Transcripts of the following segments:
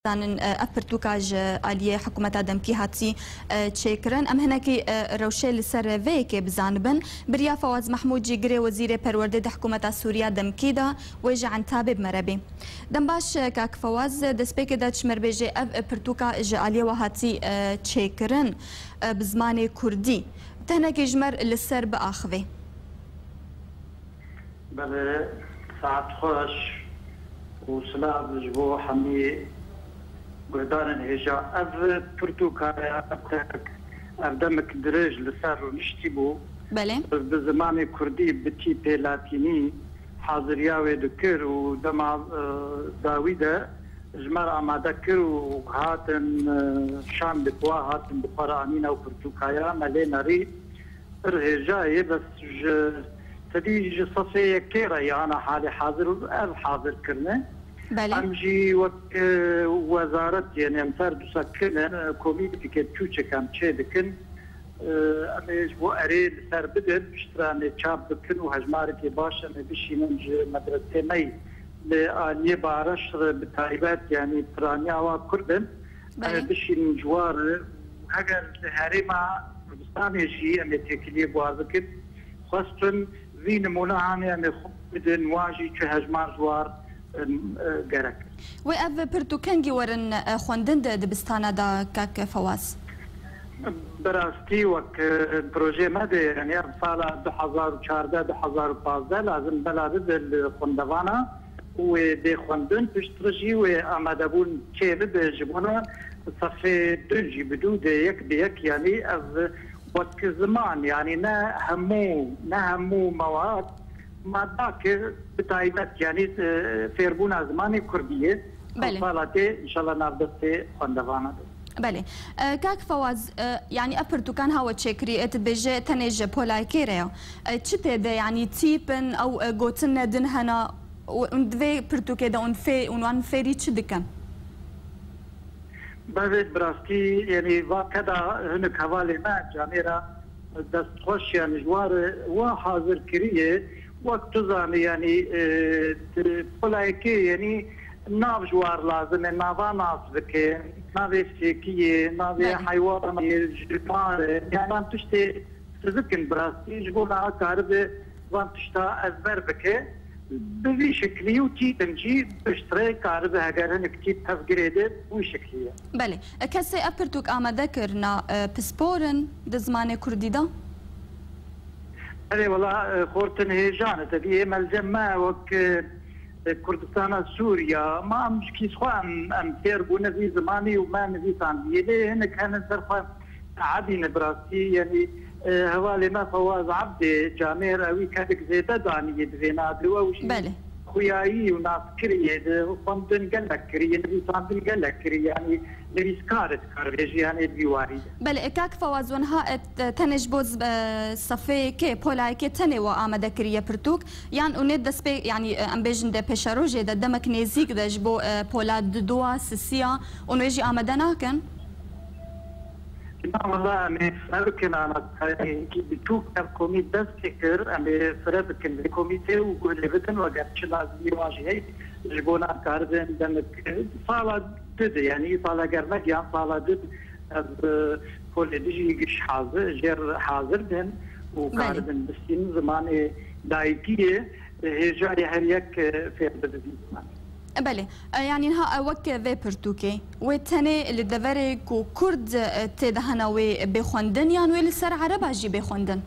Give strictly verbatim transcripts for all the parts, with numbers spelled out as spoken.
Zanin, e, ev pirtûka ji aliyê hikûmeta demkî hatî, e, çêkirin. Em hinekî, e, rewşê li ser vê yekê bizanibin. Biriya Fewaz Mehmûd, cîgirê Wezîrê Perwerdê di hikûmeta Sûriya demkî de, wê ji Entabê bi me re bê. Dem baş, e, kak Fewaz, destpêkê de çi me re bêjê, ev, e, pirtûka ji aliyê we hatî, e, çêkirin, e, bi zimanê kurdî. Te hinekî ji me re li ser biaxivê. Belê, saet xweş û silav ji bo hemî guhdarên hêja. Ev pirtûka ye, ev, ev demek dirêj li ser rûniştî bû. Belê. Bi, bi zimanê kurdî, bi tîpê latînî haziriya wê dikir û dema, e, dawî de ji me re amade kir û hatin, e, şandê xwe, hatin bi xwe re anîne ew pirtûkaya, me lê nerî. Pir hêja ye, bes ji tedî ji sefê yekê re ye ana halê hazir û ev hazir kirine. Belê. Em jî wek, e, wezaret, yani em ser dusek kirin, e, komîteke çûçik em çê dikin. E, em ê ji bo erê li ser bidin, piştre em ê çap bikin û hejmarekê baş em ê bişînin ji medresê me yî. Li aliyê Baraş re bi taybet, yani piraniya wa Kurd in. Belê. Em ê bişînin ji war, heger li herêma Kurdistanê jî em ê têkiliyê bi war bikin. Xwestin vî nimûne hanê em ê xwe bidin, wan jî çi hejmar ji war, em, e, gerek. Wê ev pirtûk kengî werin, e, xwendin di dibistana de, kak Fewaz? Bi rastî wek, e, projeyê me de, yani ev sala du hezar û çardeh, du hezar û pazdeh lazim bela bibe li xwendevana û wê bê xwendin, piştre jî wê amadebûn çê bibe ji bona sefê din jî bi dû de yek bi yek, yanî ev wek ziman, yanî ne hemû, ne hemû mewad, madakê bi taybet, yanî, e, fêrbûna zimanê kurdî ye. Belê. Sala tê, înşallah navdestê xwendevana be. Belê. E, kak Fewaz, e, yanî ev pirtûkan hawe çêkirî, e, tu dibêje tenê ji polayekê re ya. E, çi tê de, yanî tîp in, ew, e, gotin ne din hena, û, û di vê pirtûkê de hûn fê-, hûn wan fêrî çi dikin? Belê, bi rastî, yanî va keda hinek hevalê me, camêra destxweş, yanî ji war, e, wa hazir kiriye, wek tu zanî, yanî, e, di polayekê, yanî nav ji war lazim e, nava nas bike, navê sêkiyê, navê Belê. heywanê, jimare, yanî van tiştê fizik in bi rastî, ji bo niha karibe van tişta ezber bike. Bi vî şeklî û tîpin jî piştre karibe heger hinek tîp tevgirê de bi wî şeklî ye. Belê. E, kesê ev pirtûk amade kirina, e, pispor in di zimanê kurdî de? Belê, wela, e, xortin hêjan e. Tevî ê melcem me wek, e, Kurdistana Sûriya, ma em ji kîs xwe em, em fêr bûne vî zimanî û me nivîsandiye. Lê hinek hene ser xwe Ebîne bi rastî, yanî, e, hevalê me Fewaz Ebdê Camêr, ewî kedek zêde daniyê di vê navê we û jî Belê. xuyayî û naskiriyê di xwendin gelek kiriye, nivîsandin gelek kiriye, yanî nivîskar e dikar bêjî, yanî di vî warî de. Belê, e, kak Fewaz, we niha, e, te-, tenê ji bo z-, e, sefeyekê, polayekê tenê we amade kiriye pirtûk, yan û nê destpê, yanî, e, em bêjin de pêşerojê de demek nêzîk de ji bo, e, pola diduwa, sisiya, û nê jî amade nakin? Na, wela em ê fire bikin, ana, tarîhekî biçûk ev komît dest pê kir, em ê fire bikin vê komîtê û guh lê bidin, weger çi lazimî wan jî heyî, ji bona karibin demek, sala du de, yanî sala germek yan sala du de, ev, e, polê dijî giş hazir, jêr hazir bin û Belê. karibin bistîn zimanê dayikiyê, e, hêjayê her yek, e, fêr bibe vî zimanê. E, belê. E, yanî niha ew wek vê pirtûkê, wê tenê li deverê ku Kurd, e, tê de hene wê bê xwendin, yan wê li ser Ereba jî bê xwendin?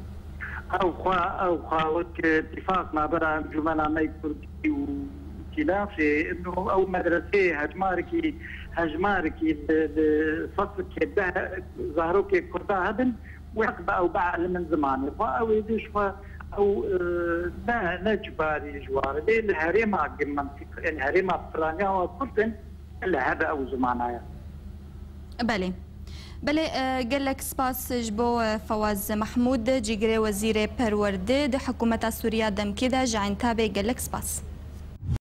Ew xwe, ew xwe wek, e, tîfaq navbera Encûmena me Kurdî û Îtîlafê, ino ew medreseyê hejmarekî, hejmarekî li, li sefekê deh zarokê Kurda hebin, wê heq be ew bielimin zimanê xwe, ew ê dê ji xwe ew, e, ne, ne cibarî ji war e. Lê li herêma gi mentiq, li herêma piraniya wa Kurd in, li hebe ew zimana ye. Belê. Belê, e, gelek spas ji bo, e, Fewaz Mehmûd, cîgirê Wezîrê Perwerdê di hikûmeta Sûriya demkî de ji Entabê, gelek spas.